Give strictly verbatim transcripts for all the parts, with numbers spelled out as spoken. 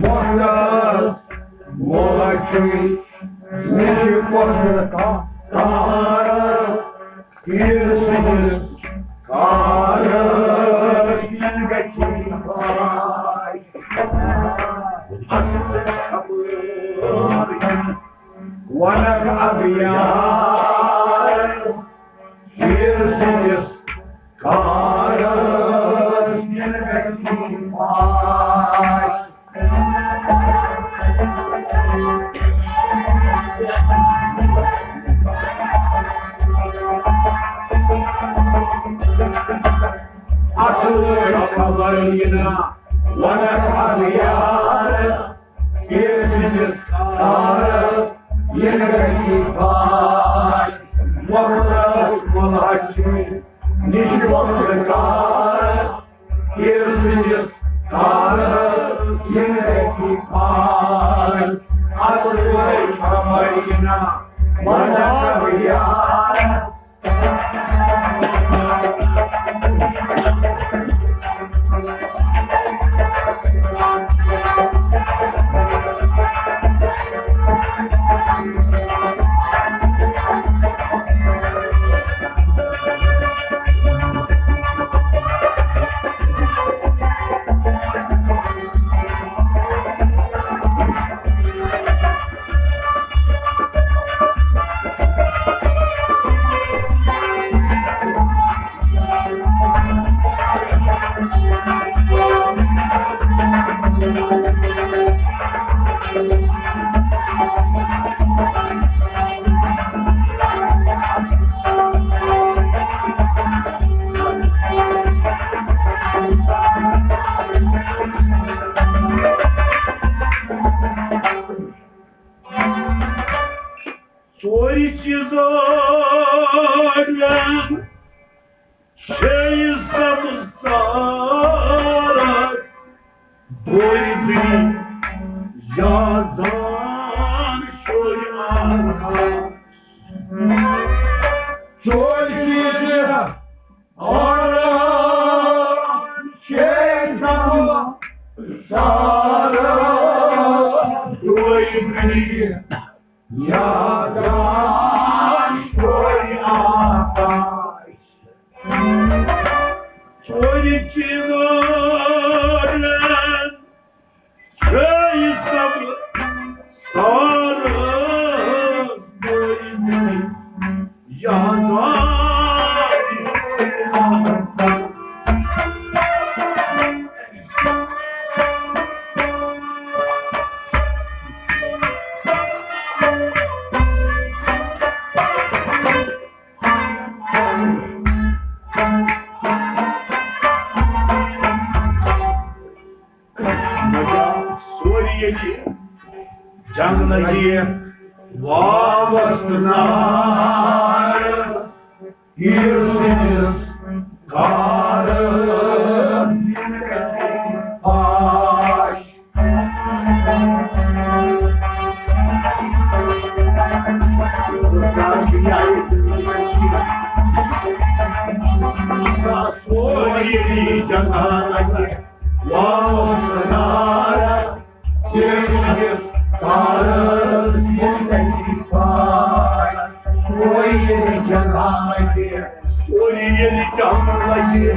محتاج مولا چھُے، مےٚ چھُ پۄپھٕ کارَس، پیٖر سٕنٛدِس کارَس یِن گژھِ پاے۔ اصل خبر ونکھ اغیار، پیٖر سٕنٛدِس کارَس یِن گژھِ پاے۔ اصل خبر یِن ونکھ اغیار، پیٖر سٕنٛدِس کارَس یِن گژھِ پاے۔ مۄخلص مُلاچہِ نِش مۄخلص کارَس، پیٖر سٕنٛدِس کارَس یِن گژھِ پاے۔ اصل خبر یِن ونکھ اغیار۔ ژورِ چیٖزن چھے سمسارس، دوٚرِ دُنیا زان شوے آسان۔ ژورِ چیٖزن چھے سمسارس، دوٚرِ دُنیا یا زان شوے آتش۔ ژورِ چیٖزن چھے سب سارس دوٚرِ یا زان شوے آتش۔ مگر سورِ ییٚلہِ جنگ لگہِ واوس تہٕ نار، پیٖر سٕنٛدِس کارس یِن گژھِ پاش۔ سورِ ییٚلہِ جنگ لگہِ واوس تہٕ نار، سورِ ییٚلہِ جنگ لگہِ، سورِ ییٚلہِ جنگ لگہِ،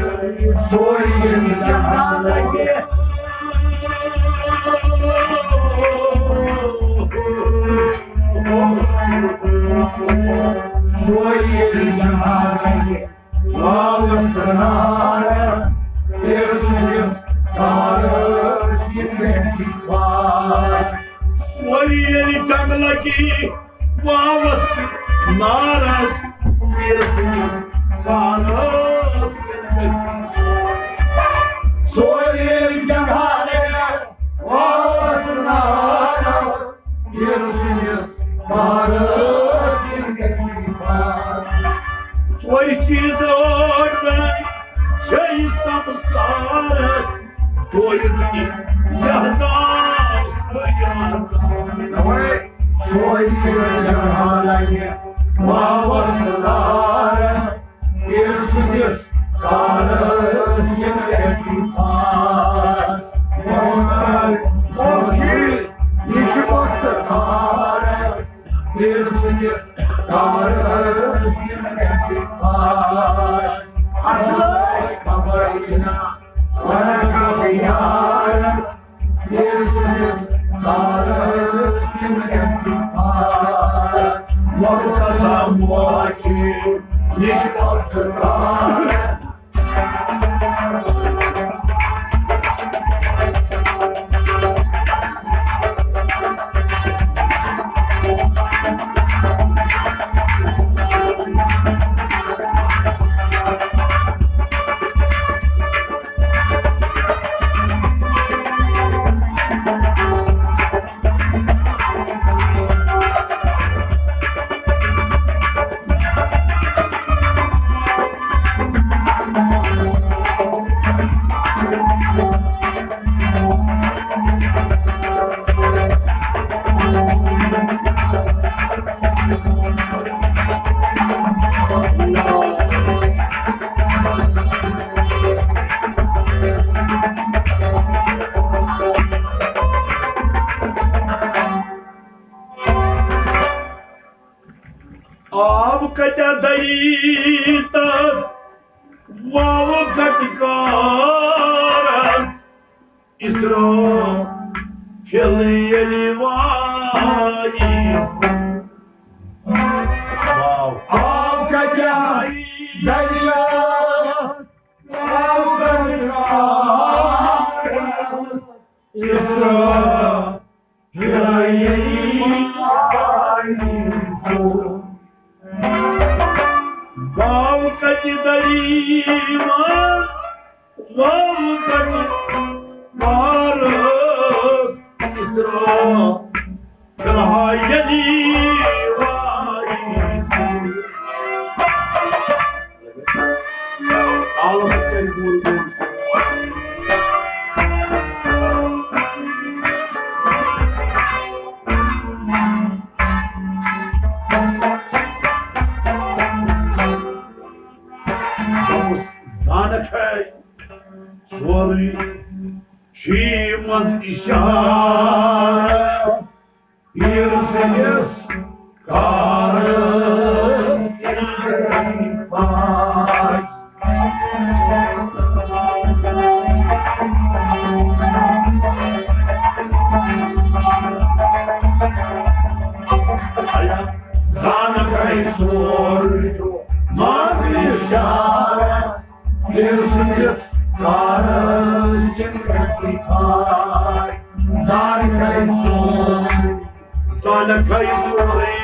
سورِ ییٚلہِ جنگ لگہِ، سورِ ییٚلہِ جنگ لگہِ، واوس نار، تیرٕ سٕنٛدِس تارس یِن گژھِ پاے۔ سورِ ییٚلہِ جنگ لگہِ، واوس نارس، پیٖر سٕنٛدِس تارس یِن گژھِ پاے۔ سورِ ییٚلہِ جنگ لگہِ، واوس نارس، پیٖر سٕنٛدِس تارس یِن گژھِ پاے۔ ژورِ چیٖزو چھے سمسارس، دوٚرِ دُنیا زان شوے آتش۔ سورِ ییٚلہِ جنگ لگہِ، واوس نارس، پیٖر سٕنٛدِس تارس یِن گژھِ ییٚلہِ سُہ یہِ کارَس یِم گژھِ پاے۔ اَصٕل خبر یہِ نا، وَنَکھ بہٕ یار، ییٚلہِ سُہ یہِ کارَس یِم گژھِ پاے۔ وَنُن ہسا موجہِ نِش پَتہٕ کار۔ آب کتہِ دری تہٕ واو کتہِ کارس، اسرافیل ییٚلہِ وایہِ۔ واو۔ آب کتہِ دری تہٕ واو کتہِ کارس، اسرافیل ییٚلہِ وایہِ۔ واو کتہِ دری تہٕ واو کتہِ کارس، اسرافیل ییٚلہِ وایہِ۔ عالمس کرِ بوٗر بوٗر۔ زانکھ ہے سورُے چھُ یہِ منٛز اِشارٕ۔ پیٖر سٕنٛدِس کارَس ییٚلہِ گژھِ پاے۔ زانکھ ہے سورُے چھُ منٛز اِشارٕ۔ پیٖر سٕنٛدِس کارَس ییٚلہِ گژھِ پاے۔ زانکھ ہے سورُے، زانکھ ہے سورُے،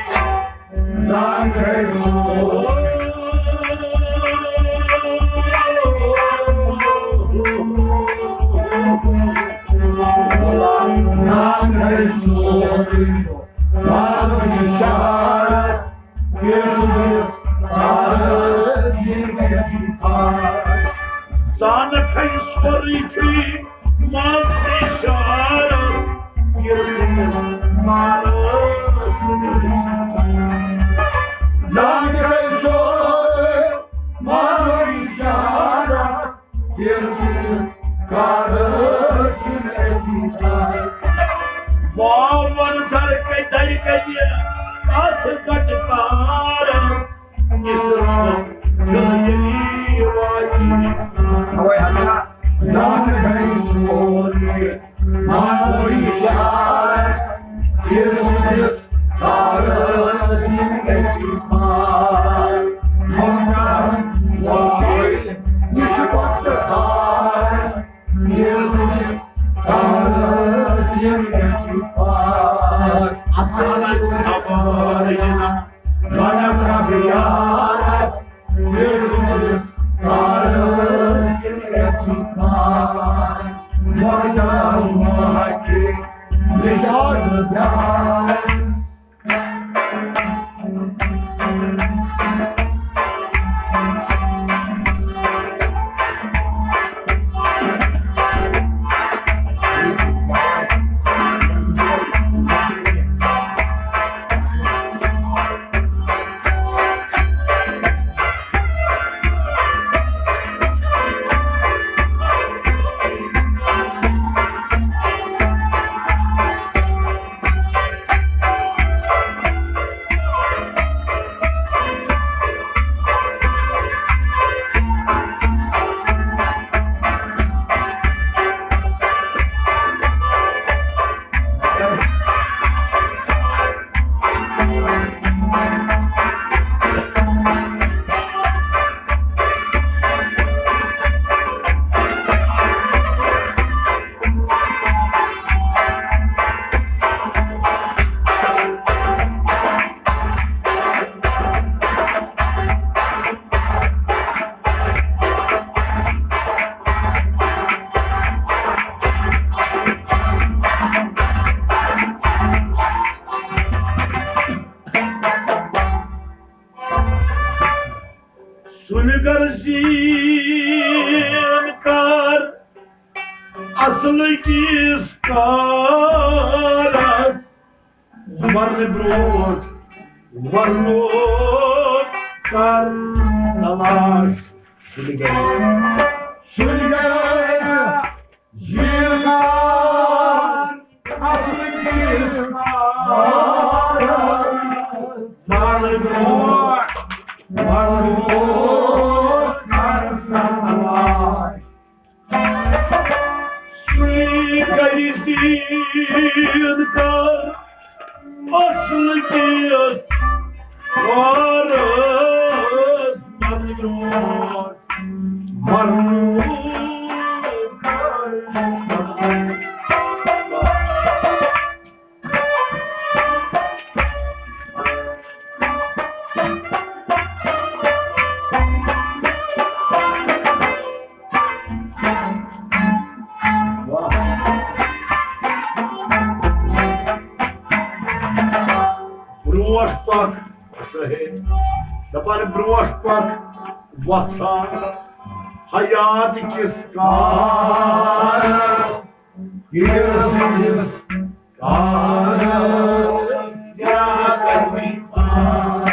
زانکھ ہے سورُے۔ زانکھ ہے سورُے، زانکھ اِشارٕ۔ زانکھ ہے سورُے چھُ منٛز اِشارٕ، ییٚلہِ سٕنٛدِس مارس منٛز۔ زانکھ ہے سورُے منٛز اِشارٕ، ییٚلہِ سٕنٛدِس مارس منٛز۔ واو وَن در کَتہِ، در کَتہِ، اَتھ کَتہِ کار۔ اسرافیل ییٚلہِ واتہِ۔ اَوَے ہسا۔ زانکھ ہے سورُے، مانو اِشارٕ، ییٚلہِ سٕنٛدِس کارَس یِم گژھِ پاے۔ مۄنٛگان وۄنۍ نِش پتہٕ کار، ییٚلہِ سٕنٛدِس کارَس یِم گژھِ پاے۔ اَصٕل خبر یہِ نا، غلط رفتار، ییٚلہِ سٕنٛدِس کارَس یِم گژھِ پاے۔ مۄنٛگان وۄنۍ نِش پتہٕ کار۔ گرزین کر اصل کِس کارس، مرنہٕ برونٛٹھ ورنُک کر تلاش۔ سُلہِ گرِ، سُلہِ گرِ زیٖر کر اصل کِس کارس، مرنہٕ برونٛٹھ ورنُک کر تلاش۔ سُے گرِ زیٖر کر اصل کِس کارس، مرنُک، مرنُک کر۔ برونٛٹھ پکھ، صحیح۔ دپان برونٛٹھ پکھ وۄتھان حیات کِس کارس، پیٖر سٕنٛدِس کارس کیٛاہ گژھِ پاس۔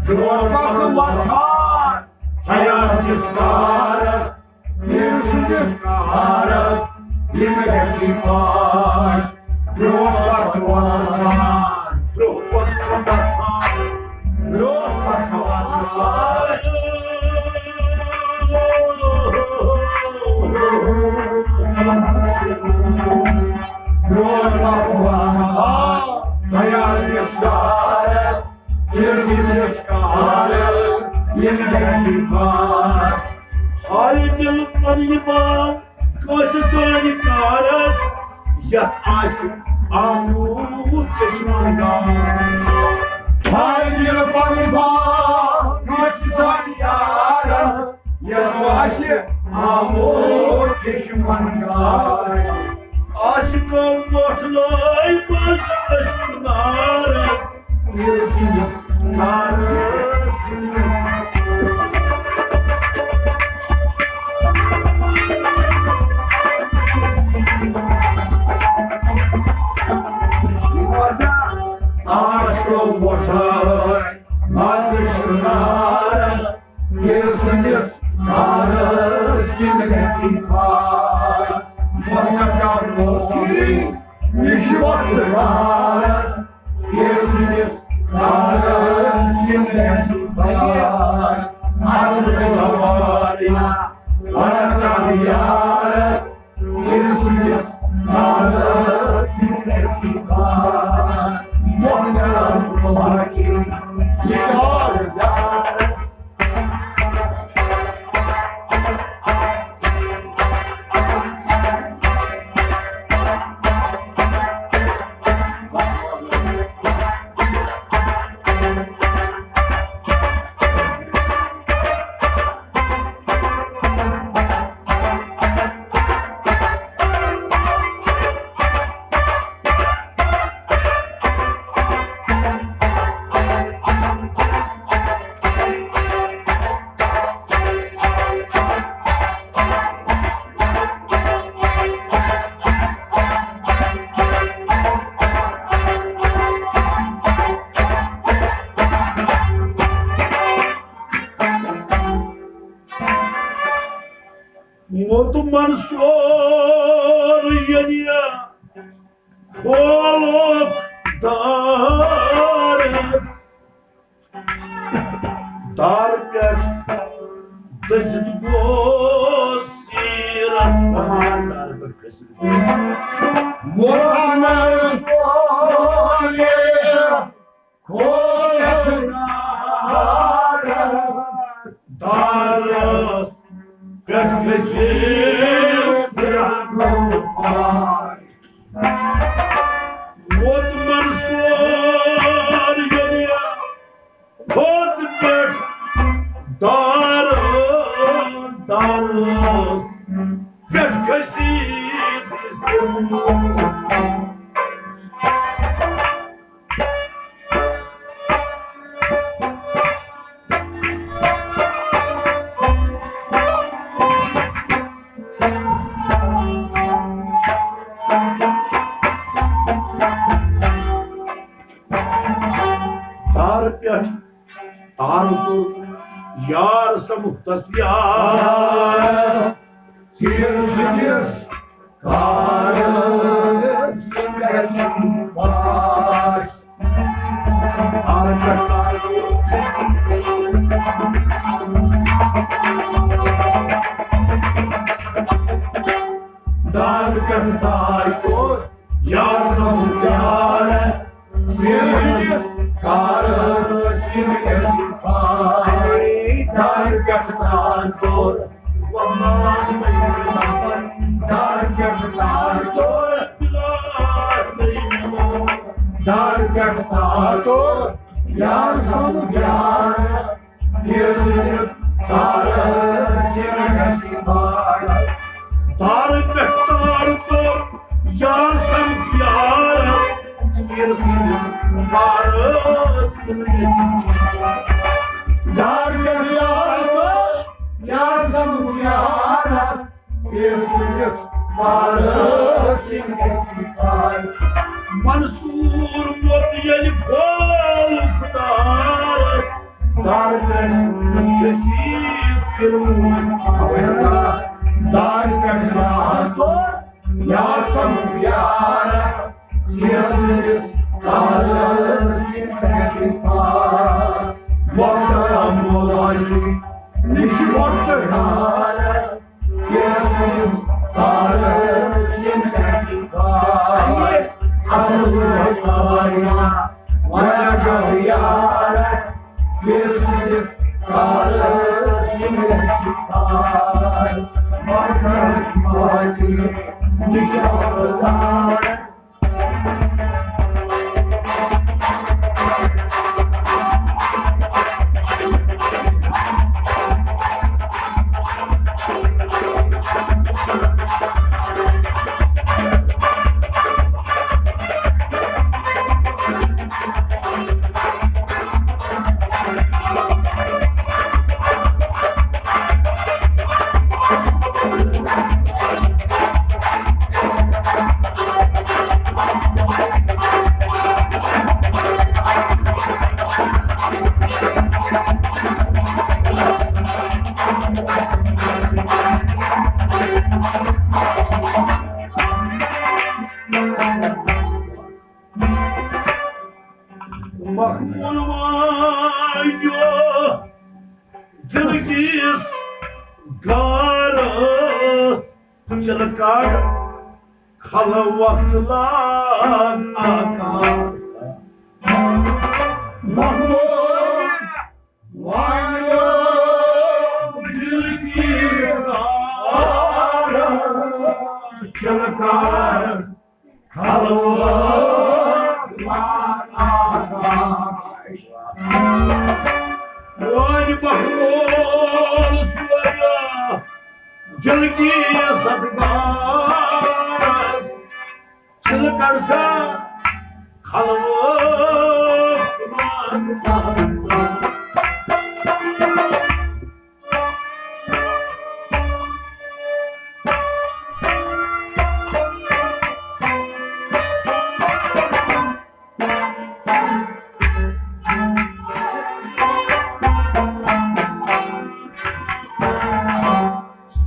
برونٛٹھ پکھ وۄتھان حیات کِس کارس، ییٚمہِ سٕنٛدِس کارس یِم گژھِ پاش۔ برونٛٹھ پکھ وۄتھان، برونٛٹھ پکھ وۄتھان، برونٛٹھ پکھ وۄتھان۔ برونٛٹھ پکھ وۄتھان حیات کِس کارس، ییٚمہِ سٕنٛدِس کارس یِم گژھِ پاش۔ ہاے دِل پننہِ باو کٲنٛسہِ سانہِ کارس، یس آسہِ آمُت چشمن گاو۔ ہاے دِل پننہِ باو کٲنٛسہِ سانہِ کارس، یس آسہِ آمُت چشمن گاو۔ عاشقو وۄٹھ لٲے پٲٹھۍ عشق نارس، ییٚلہِ سٕنٛدِس نارس۔ عاشقو وۄٹھ لٲے پٲٹھۍ عشق نارس، ییٚلہِ سٕنٛدِس نارس یِم گژھِ پاے۔ محمد شاہ لوچی، یہِ چھُ وقت نارس، ییٚلہِ سٕنٛدِس نارس یِم گژھِ پاے۔ اصل چھُ واریاہ، ورقہ یارس، ییٚلہِ سٕنٛدِس نارس یِم گژھِ پاے۔ محمد شاہ لوچی، یہِ چھُ وقت نارس۔ موت منصور ییٚلہِ کھولُکھ دارس، دار پٮ۪ٹھ دٔزِتھ گوٚو سیٖرس پہن۔ دار پٮ۪ٹھ کھٔسِتھ۔ موت منصور ییٚلہِ کھولُکھ دارس، دارس پٮ۪ٹھ کھٔسِتھ پھِران گوٚو پاے۔ ووت منصور ییٚلہِ تارٕ پٮ۪ٹھ تارٕ کوٚر یار سمُکھ تس یار۔ سیٖر سٕنٛدِس کارس یِم گژھِ پاش۔ تارٕ پٮ۪ٹھ تارٕ کوٚر۔ تارٕ پٮ۪ٹھ تارٕ کوٚر یار سمُکھ یار۔ تارٕ پٮ۪ٹھ تارٕ کوٚر یار سمُکھ یار۔ پیٖر سٕنٛدِس بارس کُن گژھِ۔ یار کٔرِو یار، یار سمکھ یار، پیٖر سٕنٛدِس بارس کُن گژھِ۔ منصور ووت ییٚلہِ کھول خدارس، دار گژھِ کھٔسِتھ فرموش۔ دار پٮ۪ٹھ یار کوٚر یار سمکھ یار، یَتھ سٕنٛدِس کالس یِم گژھِ پار۔ وقت آسان مولا جی، نِش وقت یار، یَتھ سٕنٛدِس کالس یِم گژھِ پار۔ اصل وقت آسان، واریاہ یار، مخمور وایو دل کِس گارس، چلکار خلوت لاگ آکار۔ مخمور وایو دل کِس گارس، چلکار خلوت لاگ آکار۔ وٲلۍ بہلول سورا جلگی ستگار، چھِل کر سا خلوت لاگ آکار۔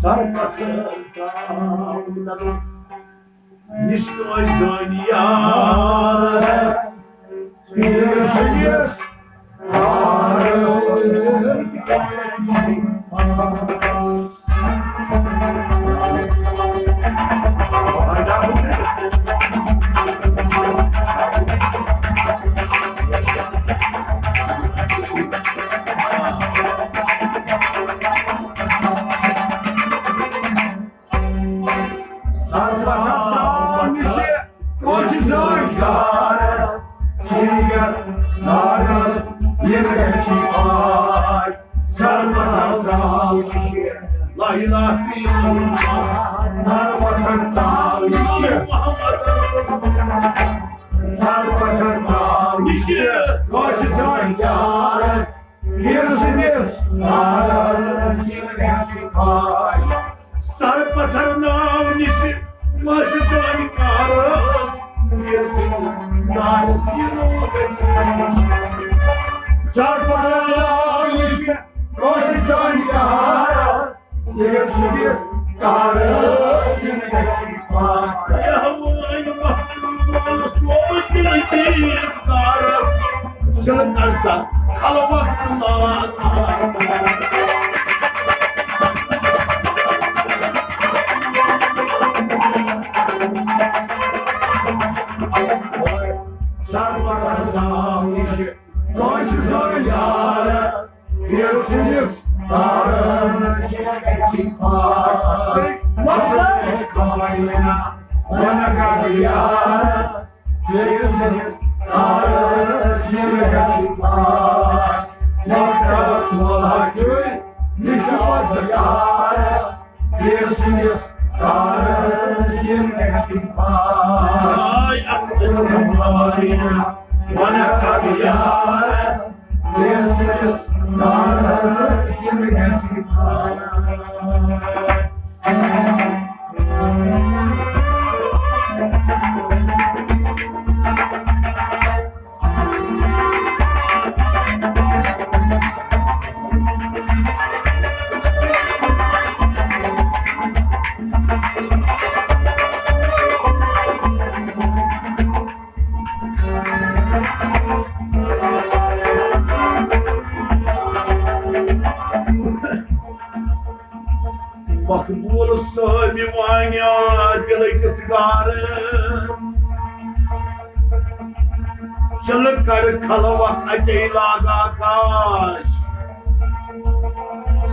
سرمد نِش کٲنٛسہِ سٲنۍ یار۔ سربراہ نِش کٲنٛسہِ زٲنۍ کار، سیٖنگر نارس یہِ گژھِ پاے۔ سربراہ نِش لا الہ الا اللہ، سربراہ نِش محمد سر پتھر تام نِشہِ کٲشِر زٲنۍ یارس، پیٖر سٕنٛدِس نارس یِم گژھِ پاے۔ سر پتھر نام نِشہِ کٲشِر زٲنۍ کارس، پیٖر سٕنٛدِس نارس یِم گژھِ پاے۔ سر پتھر نام نِشہِ کٲشِر زٲنۍ کارس، ییٚلہِ صُبحس تارس یِم گژھِ پاے۔ کیٛاہ وٲنۍ محمد صٲبَس دِلہٕ کِس کارس، چھِنہٕ کر سا خلوت لاگان۔ سر پتھر نام نِشہِ کٲشِر زٲنۍ یارس، پیٖر سٕنٛدِس تارس یِم گژھِ پاے۔ وۄتھ کٲنٛسہِ کمٲے وَنہ گۄڈٕ یارس، پیٖر سٕنٛدِس تارس یِم گژھِ پاے۔ وۄتھ کٲنٛسہِ وَنہ چھُے نِشہِ پتہٕ یارس، پیٖر سٕنٛدِس تارس یِم گژھِ پاے۔ آے اَتھ أچھن وارِ وَنہ کَر یارس، پیٖر سٕنٛدِس تارس یِم گژھِ پاے۔ مقبول صٲبِ وانیا دِلہٕ کِس گارس، چِلہٕ کَڑ خلوت اَتے لاگا کاش۔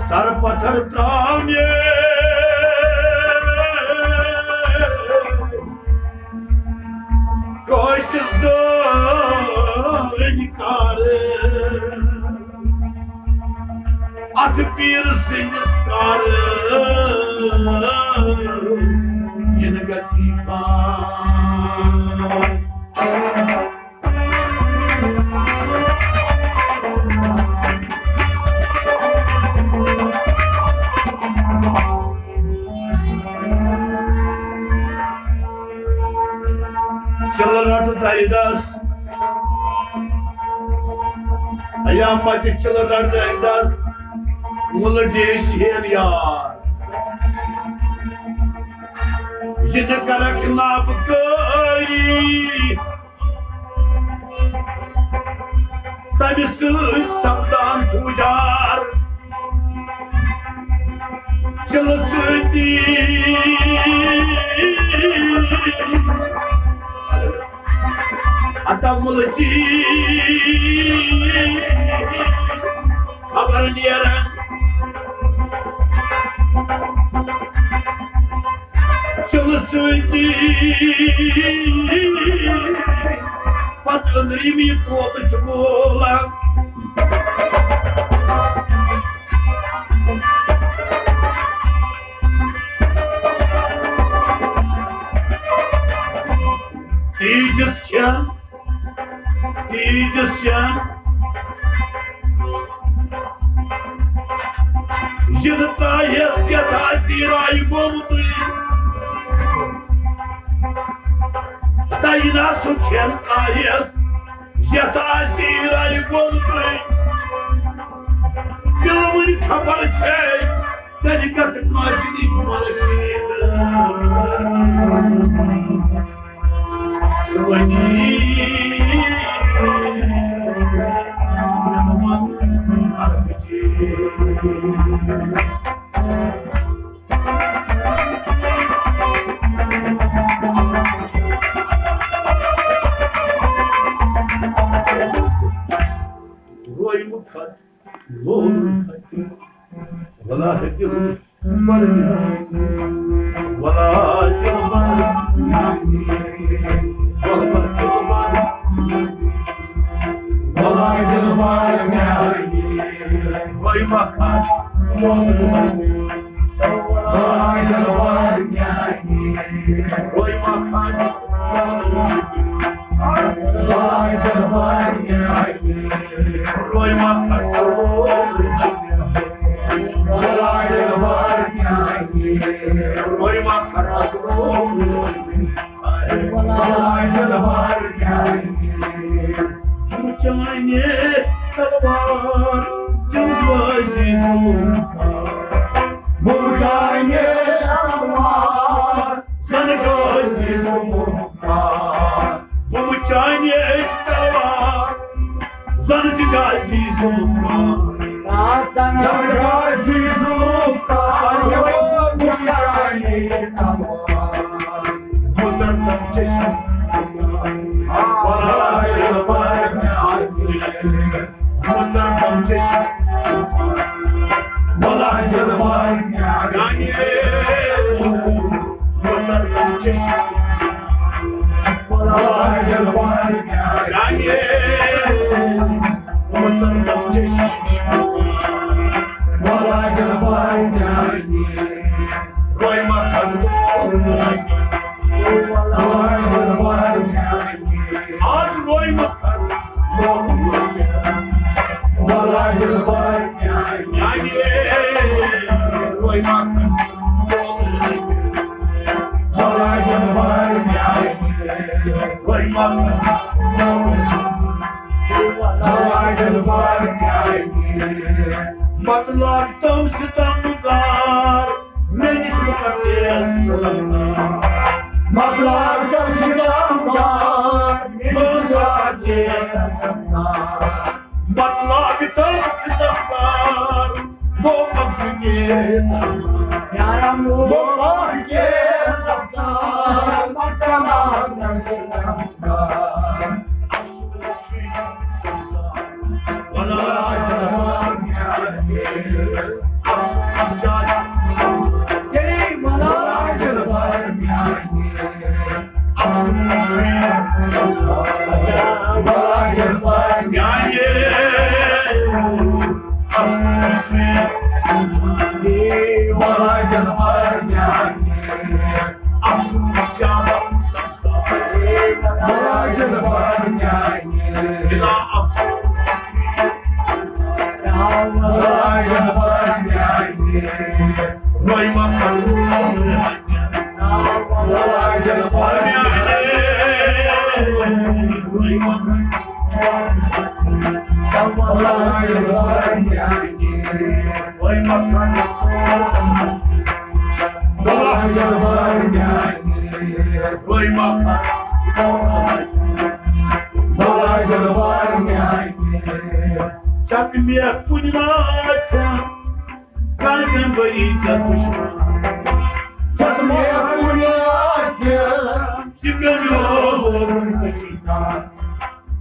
سر پتھر ترٛاونہِ کٲشِر زٲنۍ کارس، اَتھ پیٖر سٕنٛدِس کارس یِنہٕ گژھی پاے۔ چِلہٕ رَٹہٕ دَرِ دَس، یا پَتہٕ چِلہٕ رَٹہٕ دَرِ دَس، مُلہٕ ڈیش ہٮ۪ن یار۔ یہِ نہٕ کَرَکھ نابہٕ کٲری، تَمہِ سۭتۍ سَپدان چھُ اُجار۔ چِلہٕ سۭتی اَتھ مُلچی خبر نیران۔ چِلہٕ سۭتی پتہٕ أنٛدرِم یہِ طوطہٕ چھُ بولان۔ تیٖتِس کھٮ۪ن، تیٖتِس کھٮ۪ن، یِتھ ترٛایس یتھ آسہِ رایہِ گوٚمتُے۔ تَیہِ نا سُہ کھٮ۪ن ترٛایس یتھ آسہِ رایہِ گوٚمتُے۔ دِلہٕ وٕنہِ خبر چھے تیٚلہِ گژھِ کٲنٛسہِ نِش مرشد سونی رویمُت خط۔ لوگ ولا دل بر میانی، ولا دل بر میانی، ولا دل بر میانی، ولا دل بر میانی۔ وای مکان، ولا دل بر میانی، وای چانہِ تلوار جنٛگ بازی ظلم کار۔ بہٕ وٕچھاے یہِ تلوار زن غازی ظلم کار۔ بہٕ وٕچھاے یہِ تلوار زن تہِ غازی ظلم کار۔ زن غازی ظلم کار۔ بہٕ وٕچھاے یہِ تلوار۔ مُترکم چشم۔ ولا یلبر میانہِ۔ مُترکم چشم۔ ولا یلبر میانہِ۔ مُترکم چشم۔ ولا یلبر میانہِ۔ مُترکم چشم۔ ولا یلبر میانہِ۔ روی مکھن۔ آز روی مکھن۔ روی مکھن۔ روی مکھن۔ مطلب تم ستم دار۔ مےٚ نِش واتہِ ستمدار۔ مۄکلاو تٔمۍ سٕنٛدۍ غمدار، مےٚ نِش واتہِ ستمدار۔ مۄکلاو تٔمۍ سٕنٛدۍ غمدار، بہٕ پکہٕ ژٕ کے ستمدار۔ یارم بہٕ پکہٕ کے ستمدار، مۄکلاو تٔمۍ سٕنٛدۍ غمدار۔ چک مےٚ کُنہِ ناژِ، گردن بٔری ژےٚ دُشمن۔ چک مےٚ کُنہِ ناژِ، یہِ کٔمۍ اوس؟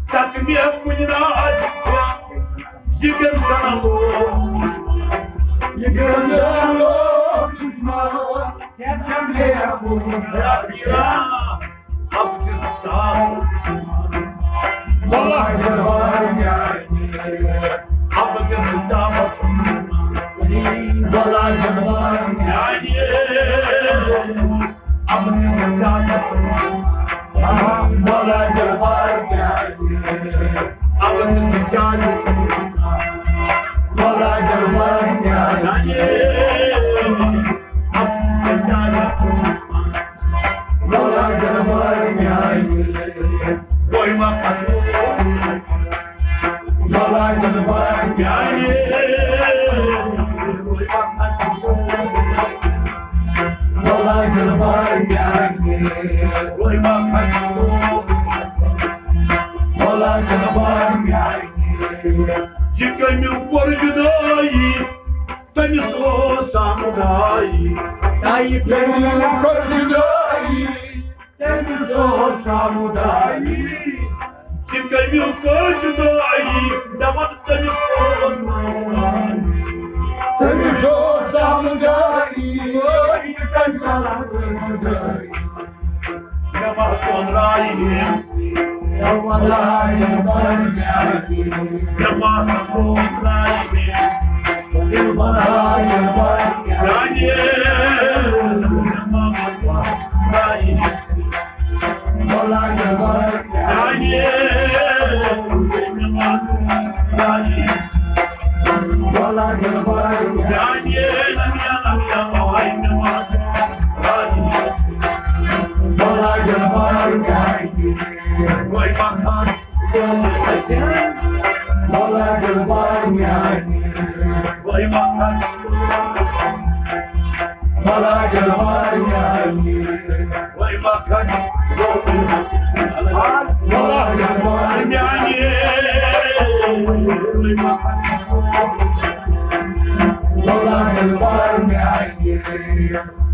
ژکھ مےٚ کُنہِ ناژِ ژےٚ، یہِ کٔمۍ سان اوس دُشمن؟ یہِ کٔمۍ سان اوس دُشمن؟ ژےٚ چھَم لیکھمُت رب یرا، اب ژٕ ژاو۔ واللہ جلوار میانہِ، اب ژٕ ژاو۔ واللہ جلوار میانہِ۔ یہِ کٔمیُک کوٚر جُدٲیی، تٔمِس اوس سمجھائی۔ تٔمِس کوٚر جُدٲیی۔ تٔمِس اوس سمجھائی۔ یہِ کٔمیُک کوٚر جُدٲیی، مےٚ ووٚن تٔمِس اوس سمجھائی۔ تٔمِس اوس سمجھائی۔ یہِ کٔمۍ سان کوٚر جُدٲیی۔ مےٚ باسیٚو رایہِ ہیٚمژٕے۔ مےٚ باسیٚو رایہِ ہیٚمژٕے۔ رایہِ ہیٚمژٕے۔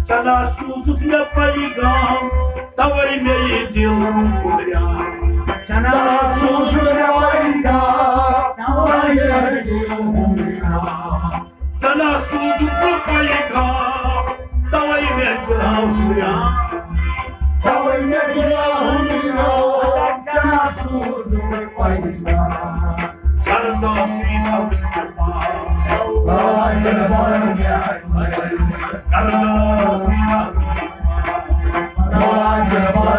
ژٕ نہ سوٗزُکھ مےٚ پیغام، توے مےٚ یہِ دِل ہُریان۔ ژٕ نہ سوٗزُکھ مےٚ پیغام، توے مےٚ یہِ دِل ہُریان۔ ژٕ نہ سوٗزُکھ مےٚ پیغام، توے مےٚ دِل ہُریان۔ توے مےٚ دِل ہُریان، ژٕ نہ سوٗزُکھ مےٚ پیغام۔ قرض ٲسٕے تھاوٕنۍ ژےٚ پاس۔ قرض ٲسٕے تھاوٕنۍ ژےٚ پاس۔ قرض ٲسٕے تھاوٕنۍ ژےٚ پاس۔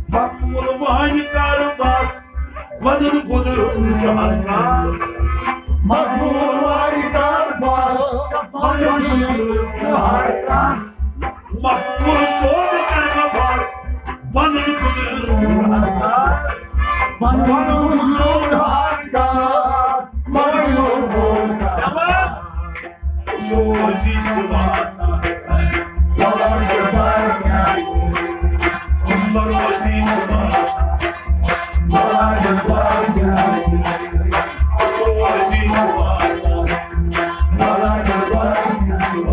مقبول وانہِ کارباس، ودُن گُدُر چھُ ہر کانٛہہ۔ مقبول وانہِ کارباس، ودُن گُدُر چھُ ہر کانٛہہ۔ مقبول سوز کارباس، ودُن گُدُر چھُ ہر کانٛہہ۔ ودُن گُدُر چھُ ہر کانٛہہ، مقبول کارباس۔ سوزی سُہ واتنَس، وَلہٕ جبار میٛانہِ۔ عثمان روزی سُہ واتنَس، وَلہٕ جبار میٛانہِ۔ سوزی سُہ واتنَس، وَلہٕ جبار میٛانہِ۔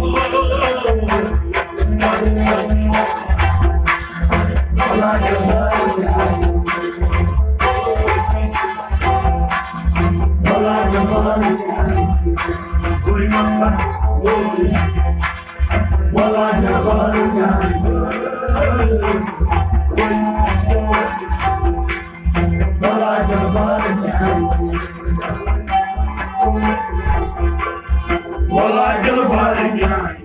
وَلہٕ جبار میٛانہِ۔